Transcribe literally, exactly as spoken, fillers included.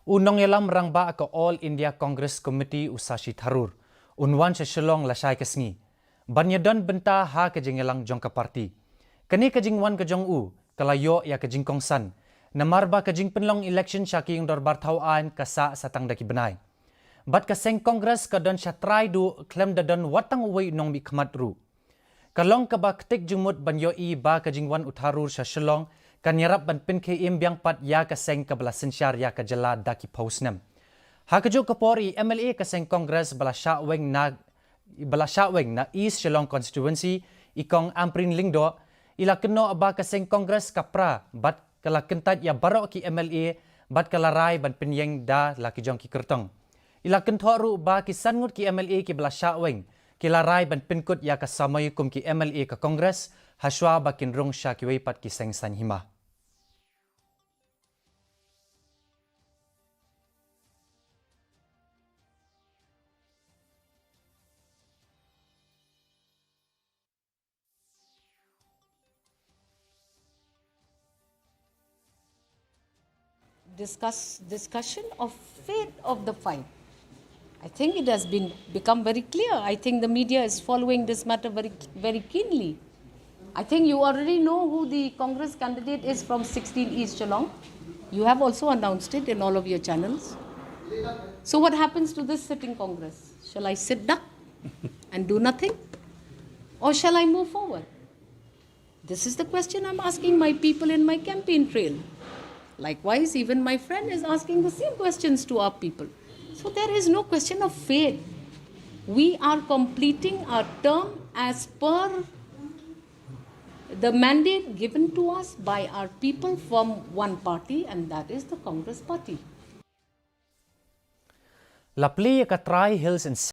U nongïalam rangbah ka All India Congress Committee u Shashi Tharoor un wan sha Shillong lashai ka sngi ban ïadon bynta ha ka jingïalang jong ka party. Kane ka jingwan ka jong u ka la ïoh ïa ka jingkongsan namar ba ka jingpynlong election sha ki ïing dorbar thaw aiñ ka sah sa tang da ki bnai. Bad ka seng Congress ka don sha trai duh khlem da don wat tang uwei u nongmihkhmat ruh. Ka long kaba ktik jingmut ban ïohi ba ka jingwan u Tharoor sha Shillong kan ïarap ban pynkhie im biang pat ïa ka seng kaba la synshar ïa ka jylla da ki phew snem. Ha kajuh ka por i M L A ka seng Congress ba la shah weng na ba la shah weng na East Shillong Constituency, i Kong Ampareen Lyngdoh, i la kynnoh ba ka seng Congress ka pra bad ka la kyntait ïa baroh ki M L A bad ka la rai ban pynïeng da la ki jong ki kyrtong. I la kynthoh ruh ba ki san ngut ki M L A kiba la shah weng ki la rai ban pynkut ïa ka samoi kum ki M L A ka Congress hashwa ba kin rung sha kiwei pat ki seng saiñ hima. Discuss discussion of fate of the fight. I think it has been become very clear. I think the media is following this matter very very keenly. I think you already know who the Congress candidate is from sixteen East Shillong. You have also announced it in all of your channels. So what happens to this sitting Congress? Shall I sit duck and do nothing? Or shall I move forward? This is the question I'm asking my people in my campaign trail. Likewise, even my friend is asking the same questions to our people. So there is no question of fate. We are completing our term as per the mandate given to us by our people from one party, and that is the Congress party. La plie ïa ka Tri Hills and